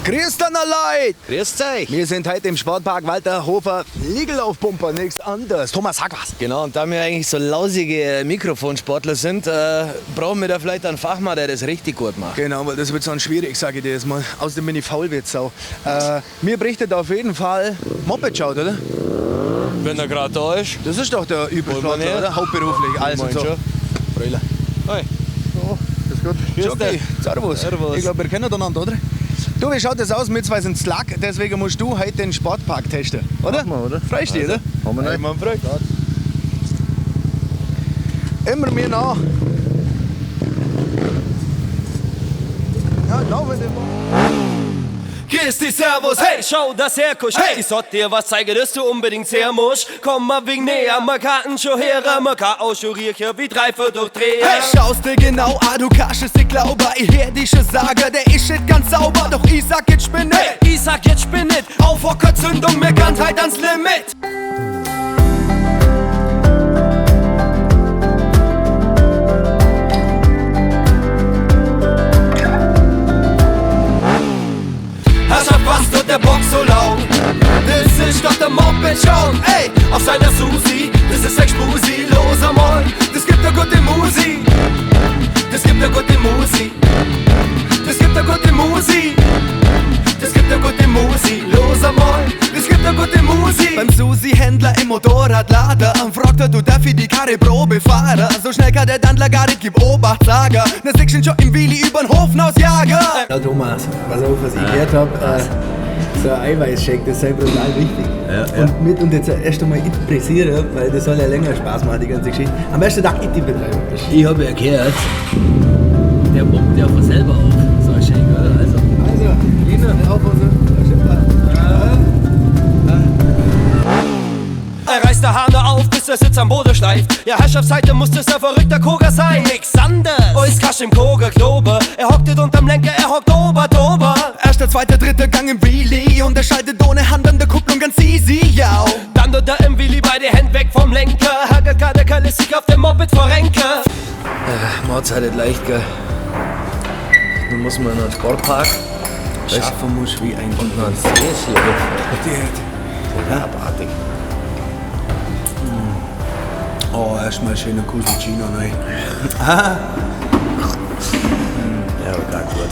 Grüß dich, Leute! Grüß euch! Wir sind heute im Sportpark Walter Hofer Fliegellaufpumper, nichts anderes. Thomas, sag was! Genau, und da wir eigentlich so lausige Mikrofonsportler sind, brauchen wir da vielleicht einen Fachmann, der das richtig gut macht. Genau, weil das wird sonst schwierig, sage ich dir jetzt mal. Außerdem bin ich faul wie Sau. Mir berichtet auf jeden Fall Moped schaut, oder? Wenn er gerade da ist. Das ist doch der Übelsportler, oder? Hauptberuflich. Also so. Brüller. Hoi. Oh, das ist gut. Grüß dich. Servus. Servus. Ich glaube, wir kennen einander, oder? Du, wie schaut das aus? Wir zwei sind Slack, deswegen musst du heute den Sportpark testen, oder? Machen wir, oder? Freust dich, oder? Haben wir nicht. Frei. Immer mir nach. Ja, laufen wir mal. Grüß dich, servus, hey, schau das her, kusch, hey, ich sollt dir was zeigen, das du unbedingt sehen musst. Komm mal wegen näher, man kann schon her, man kann auch schon riechen, wie drei Viertel durchdrehen. Hey, schaust dir genau an, du kannst es nicht glauben. Ich hör dich schon sagen, der ist nicht ganz sauber. Doch ich sag jetzt spinn nicht, hey, ich sag jetzt spinn nicht, auf Zündung, mir ganz halt ans Limit. Herrschaft, was tut der Bock so laut? Das ist doch der Moped schon, ey, auf seiner Susi, das ist ein Spusi, los einmal, das gibt ne gute Musi, das gibt ne gute Musi, das gibt ne gute Musi, das gibt ne gute Musi, los einmal, das gibt ne gute Musi. Beim Susi-Händler im Motorradlader fragt er, du darf ich die Karre Probe fahren? So schnell kann der Dandler gar nicht, gib Obacht, sagen. Na siehst ihn schon im Willi übern Hof hinausjagen. Ja, Thomas, pass auf, was ich gehört hab. So ein Eiweißshake, das sei brutal wichtig. Ja, ja. Und mit und jetzt erst einmal ich pressieren, weil das soll ja länger Spaß machen, die ganze Geschichte. Am ersten Tag ich die betreiben. Ich habe ja gehört, der pumpt ja von selber auf, so ein Shake, oder? Also, Lina, aufpassen. Er reißt der Hahn auf, bis der Sitz am Boden schleift. Ja, Herrschaftsseite muss das ein verrückter Koger sein. Nix anders. Ois Kasch im Koger, Klober. Er hockt nicht unterm Lenker, er hockt ober, Erster, zweiter, dritter Gang im Wheelie und er schaltet ohne Hand an der Kupplung ganz easy, ja. Dann tut er im Wheelie beide Hände weg vom Lenker. Hackert gerade, kann es sich auf dem Moped verrenken. Macht's halt nicht leicht, gell? Nun muss man in einen Sportpark. Schaffen muss wie ein Und noch ein Fläschchen. Ja, abartig. Oh, erstmal schöner Kuselcino, ne? Ja, aber gar gut.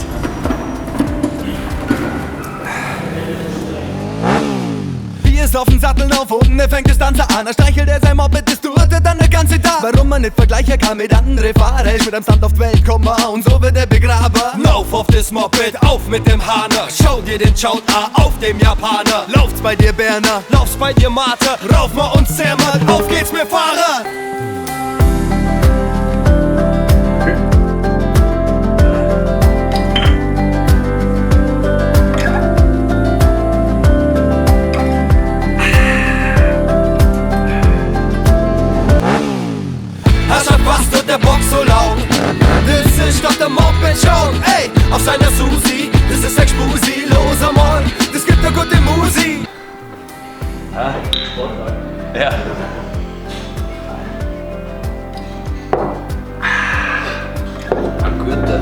Bier ist auf dem Sattel auf und er fängt das Tanzen an. Er streichelt er sein Moped, das tut er dann der ganze Tag. Warum man nicht vergleichen kann mit anderen Fahrer. Ist mit einem Sand auf die Welt kommen und so wird er begraben. Lauf auf das Moped, auf mit dem Hahner. Schau dir den Schaut an, auf dem Japaner. Lauft's bei dir, Berner, Lauf's bei dir, Mate. Rauf mal uns zähmen, auf geht's mir Fahrer. Herrschaft, was tut der Bock so laut? Das ist doch der Moped schon, ey, auf seiner Susi, das ist ein Spusi, los einmal, das gibt ne gute Musi. Ja. Guter.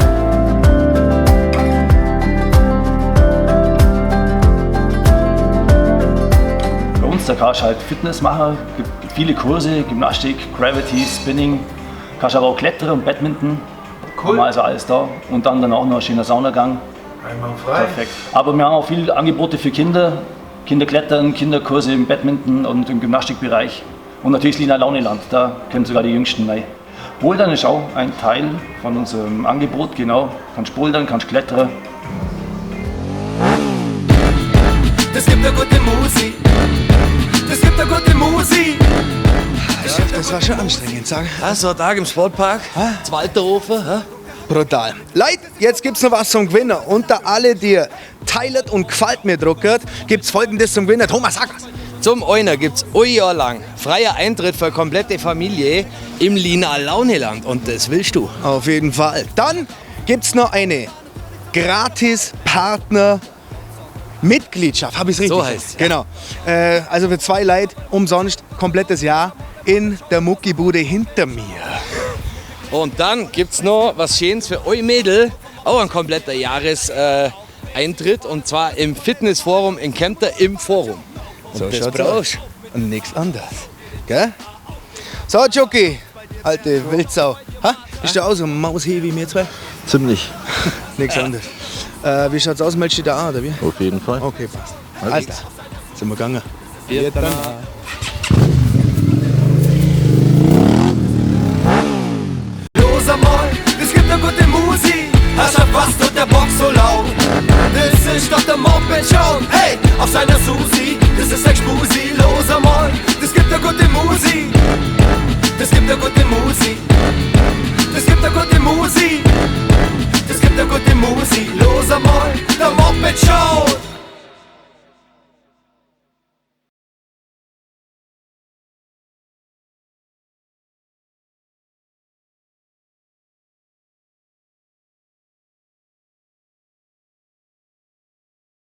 Bei uns, da kannst du halt Fitness machen, gibt viele Kurse, Gymnastik, Gravity, Spinning, kannst aber auch klettern und Badminton. Cool. Haben wir also alles da. Und dann danach noch ein schöner Saunagang. Einwandfrei. Perfekt. Aber wir haben auch viele Angebote für Kinder. Kinderklettern, Kinderkurse im Badminton und im Gymnastikbereich. Und natürlich das Lina Launeland, da können sogar die Jüngsten rein. Bouldern ist auch ein Teil von unserem Angebot, genau. Kannst bouldern, kannst klettern. Das gibt ne gute Musi, das gibt ne gute Musi. Ja, das war schon anstrengend, sag. Ja, so ein Tag im Sportpark, das Walterhofer. Hä? Brutal. Leute, jetzt gibt's noch was zum Gewinner. Unter alle, die teilet und gefällt mir druckert, gibt's folgendes zum Gewinner. Thomas, sag was. Zum einer gibt's ein Jahr lang freier Eintritt für komplette Familie im Lina Launeland. Und das willst du. Auf jeden Fall. Dann gibt's noch eine gratis Partner Mitgliedschaft. Hab ich's richtig? So heißt's, ja. Genau. Also für zwei Leute umsonst komplettes Jahr in der Muckibude hinter mir. Und dann gibt's noch was Schönes für euch Mädel. Auch ein kompletter Jahres Eintritt und zwar im Fitnessforum in Kempter im Forum. Und So das schaut's brauchst aus. Und nichts anderes. Gell? So, Jockey, alte Wildsau. Ha? Bist du auch so ein Maushee wie wir zwei? Ziemlich. Nichts anderes. Wie schaut's aus? Meldest du dich da an, oder wie? Auf jeden Fall. Okay, passt. Alles klar. Sind wir gegangen. Wir dann. Los einmal, es gibt eine gute Musik. Herrschaft, was tut der Bock so laut? Das ist doch der Moped Show. Hey, auf seiner Susi, das ist ein Spusi. Los einmal, das gibt eine gute Musik. Das gibt eine gute Musik. Das gibt eine gute Musik. Das gibt eine gute Musik. Los einmal, der Moped Show.